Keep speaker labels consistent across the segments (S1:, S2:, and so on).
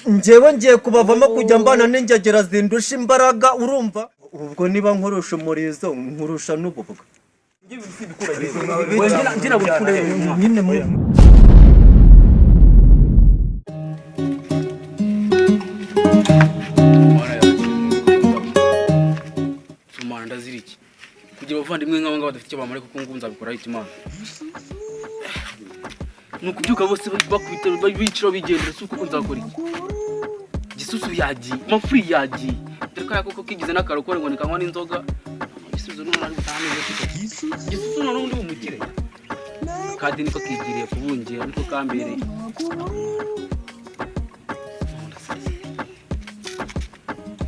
S1: Njyewe ngiye kubavamo kujya mbana n'ingegera zindusha imbaraga, urumva? Ubwo niba nkurusha umurizo, nkurusha n'ububwa.
S2: Njye ntabwo bikunda.
S1: Nyine
S2: Imana, ndazira iki kugira abavandimwe nk'aba ngaba badafite icyo bamara? Kuko ngubu nzabikora ahita Imana ni ukubyuka bose bakubita bicira bigendera. Si uko nzakora iki? Gisusu yagiye, Mafuri yagiye, dore ko koko kigize n'akarokore ngo nikanywa n'inzoga. Igisubizo none ari gutaha neza kiko Gisusu none undi bumukire kandi niko kigiriye kubungira, niko kambereye.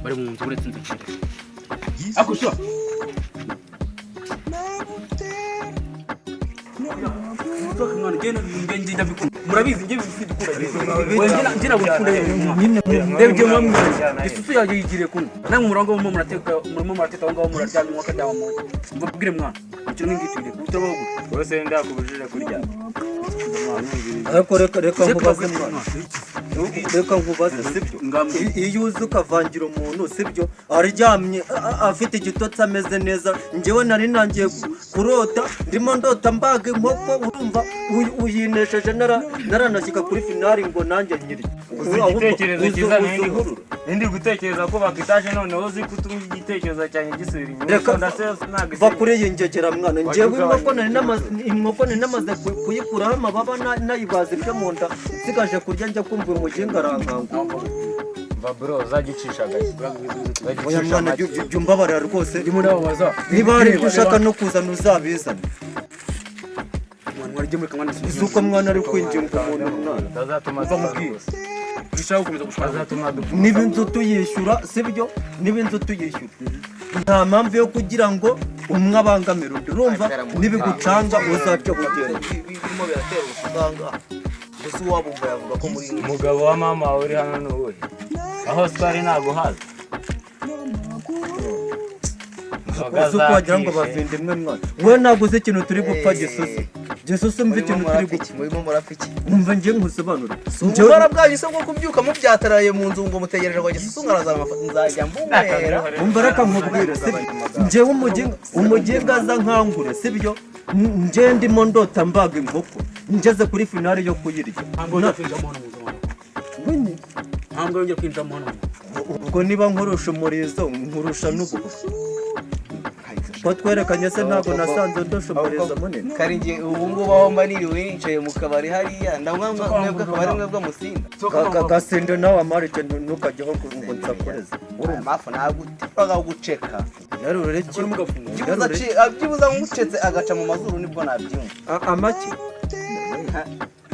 S2: Bari mu nzu, uretse inzu ako sha. Mwana, njye njye ndabikunda, murabizi, njye sibikunda. Njye ntabwo bikunda
S1: Nyine
S2: ndebye muba mwiza. Isusu yanjye yigiriye kunywa, namwe murango murimo murateka, murimo murateka aho ngaho, muraryamye mwakaryama mu mbabwire. Mwana, umukino nk'ingitire utabaho gute?
S3: Rwose ndakubujije kurya.
S1: Ariko reka nkubaze mwana, reka nkubaze, sibyo?
S2: Ngambwe.
S1: Iyo uzi ukavangira umuntu, sibyo, aryamye afite igitotsi, ameze neza, njyewe nari nangiye kurota, ndimo ndota mbaga inkoko, urumva? Uyinesheje naranashyika kuri finali ngo nanjye nyiri
S3: Uzi igitekerezo cyiza nindi nindi gutekereza ko bakitaje, noneho uzi ko utuma igitekerezo cyanjye gisubira inyuma.
S1: Reka
S3: ndase ntabwo
S1: va kuri iyi ngegera mwana. Njyewe
S3: Wajya
S1: inkoko nari namaze kuyikuraho amababa, nayibaza ibyo mu nda, nsigaje kurya, njya kumva umuginga arankangura.
S3: Va bro, uzajya ucisha agashyi.
S1: Oya mwana, jya umbabarira rwose.
S2: Ndimo ndababaza.
S1: Niba hari ibyo ushaka no kuzana, uzabizane.
S2: Mwana, mwarye muri kamwana.
S1: Si uko mwana ari kwinginga umuntu mwana.
S3: Utazatuma
S2: Uva mubwire. Dushaka gukomeza gushwana.
S3: Utazatuma dupfa.
S1: Niba inzu tuyishyura, sibyo? Niba inzu tuyishyura, nta mpamvu yo kugira ngo umwe abangamire undi, urumva? Nibigucanga uzace kugenda.
S4: Birimo biratera ubusuganga gusa, uwabumva yavuga ko muri
S3: Umugabo wa mama wawe uri hano ni uwuhe? Aho sitari ntabwo uhazi. Inzoga
S1: Uzi uko wagira ngo
S3: zakishe.
S1: bavindimwe mwana? We ntabwo uzi ikintu turi gupfa. Gisusu, Gisusu, mva ikintu turi gupfa.
S4: Murimo murapfa iki?
S1: Umva njye nkusobanure.
S4: Ububara bwanyu se bwo kubyuka mubyataraye mu nzu ngo mutegereje ngo Gisusu ngarazana amafaranga, nzajya mbunywera.
S1: Umva, reka nkubwire, sibyo? Njyewe umuginga aza nkangure, sibyo? Njye ndimo ndota mbaga inkoko, ngeze kuri finali yo kuyirya.
S2: Ntabwo yongera kwinjiramo hano mu nzu mwana.
S1: Nyine.
S2: Ntabwo yongera kwinjiramo hano mu nzu.
S1: Ubwo niba nkurusha umurizo, nkurusha n'ububwa. Ko twerekanye se, ntabwo nasanze ndusha umurizo munini?
S4: Karingi, ubu ngubu aho mba niriwe nicaye mu kabari hariya, ndanywa mwebwe akabari, mwebwe musinda.
S1: Gasinde nawe amarike, ntukajyeho ngo nsakureze.
S4: Amafu ntabwo utifaga guceka.
S1: Yarure iki?
S4: Byibuze byibuze ngucetse agaca mu mazuru nibwo nabyumva.
S1: Amaki?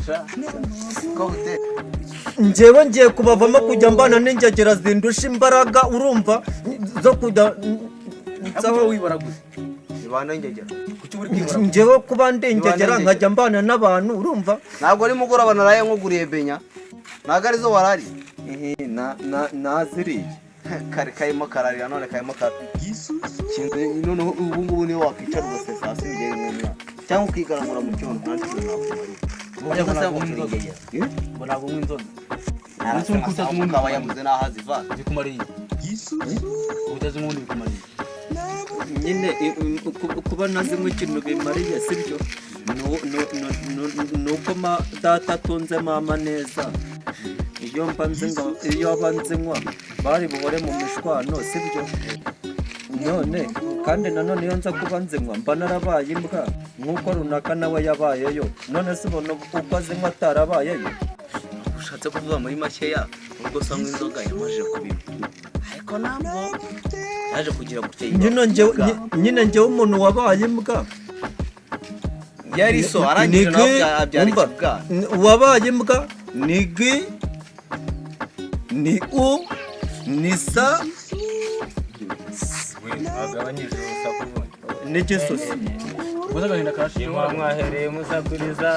S4: Sha, ko bute?
S1: Njyewe ngiye kubavamo kujya mbana n'ingegera zindusha imbaraga, urumva, zo kujya
S2: Nsaho wibara gusa.
S4: Zibana ingegera.
S2: Kuki uri kwibara?
S1: Njyewe kuba ndi ingegera nkajya mbana n'abantu, urumva?
S4: Ntabwo ari mugoroba naraye nkuguriye benya, ntabwo arizo warari.
S1: Naziriye.
S4: Kare karimo kararira, none karimo kara kinze. Noneho ubu ngubu niyo wakwicara ugasesa hasi igihe nk'umwana cyangwa ukigaramura mu cyondo, nta kintu nakumarira. Ubu se ngo turi ingegera?
S2: Ngo ntabwo unywa inzoga.
S4: Arasa akaba yabuze n'aho azivana.
S2: Bikumariye ubutazi ubundi bikumariye.
S1: Nyine kuba nazinywa ikintu bimariye, sibyo? Ni uko data atunze mama neza. Iyo mba nzinywa, iyo aba nzinywa bari buhore mu mishwano, sibyo? None kandi nanone iyo nza kuba nzinywa mba narabaye imbwa nk'uko runaka nawe yabayeyo. None se ubona uko azinywa atarabayeyo?
S4: Ushatse kuvuga muri makeya, ubwo se anywa inzoga yamajije kubinywa, ariko ntabwo yaje kugira gutya yiba
S1: Nyine njyewe umuntu wabaye imbwa
S4: yari so arangije
S1: Ni
S4: nawe abyara
S1: umva,
S4: ikibwana.
S1: Uwabaye imbwa ni gi, ni u, ni sa.
S3: Wagabanyije urusaku ubundi.
S1: Ni gisusu.
S2: Ubuze agahinda karashira.
S3: Muba mwahereye musakuriza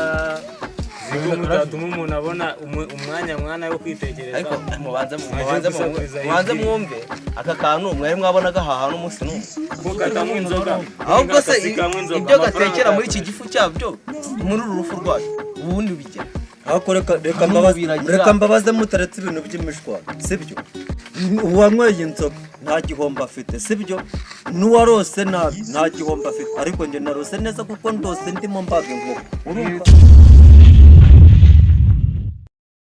S3: zimwe mutatuma umuntu abona umwanya mwana wo kwitekereza.
S4: Ariko mubanze
S3: Mwaje
S4: mubanze
S3: gusakuriza
S4: mubanze
S3: hirya.
S4: mwumve aka kantu mwari mwabona gahaha n'umunsi n'umwe.
S3: Kuko katanywa inzoga.
S4: Ahubwo se
S3: Akasi kanywa inzoga,
S4: ibyo
S3: amafaranga
S4: gatekera muri iki
S3: akayakoresha.
S4: gifu cyabyo, muri uru rufu rwabyo, ubundi bijya
S1: Ariko reka
S4: Nta
S1: mbabaze,
S4: n'umubiri agira.
S1: reka mbabaze mutaretse ibintu by'imishwaro, sibyo? Uwanyweye inzoga nta gihombo afite, sibyo? N'uwarose nabi nta gihombo afite, ariko njye narose neza kuko ndose ndimo mbaga inkoko, urumva?